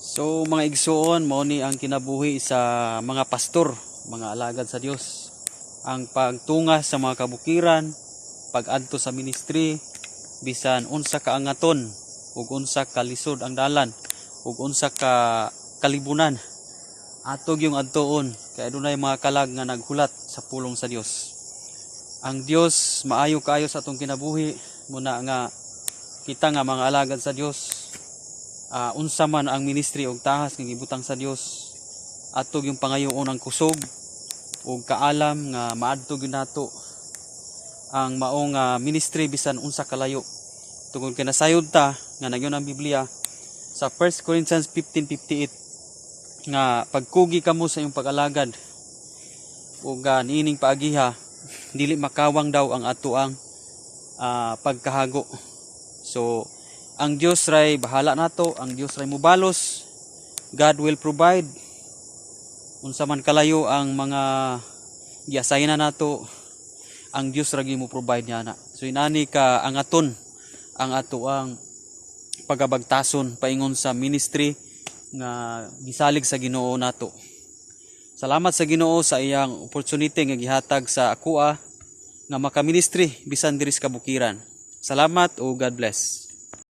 So mga igsuon, mao ni ang kinabuhi sa mga pastor, mga alagad sa Dios. Ang pagtunga sa mga kabukiran, pag-adto sa ministry, bisan unsa ka angaton ug unsa ka lisod ang dalan ug unsa ka kalibunan, ato gyung adtuon kay adunay mga kalag nga naghulat sa pulong sa Dios. Ang Dios maayo kaayo sa atong kinabuhi, muna nga kita nga mga alagad sa Dios, unsa man ang ministry og tahas nga gibutang sa Dios, ato gyung pangayoon ang kusog ug kaalam nga maadto gyud nato ang maong ministry bisan unsa kalayo, tungod kay nasayod ta nga nagyon ang Biblia sa 1 Corinthians 15:58 nga pagkugi kamo sa inyong pag-alagad ug niining paagiha, dili makawang daw ang ato ang pagkahago. So ang Dios ray bahala nato, ang Dios ray mubalos. God will provide. Unsa man kalayo ang mga giassign na nato, ang Dios ra gyud mo provide niya na. So inani ka angaton ang ato ang pagabagtason paingon sa ministry nga gisalig sa Ginoo nato. Salamat sa Ginoo sa iyang opportunity nga gihatag sa akoa nga maka-ministry bisan diri sa kabukiran. Salamat o God bless.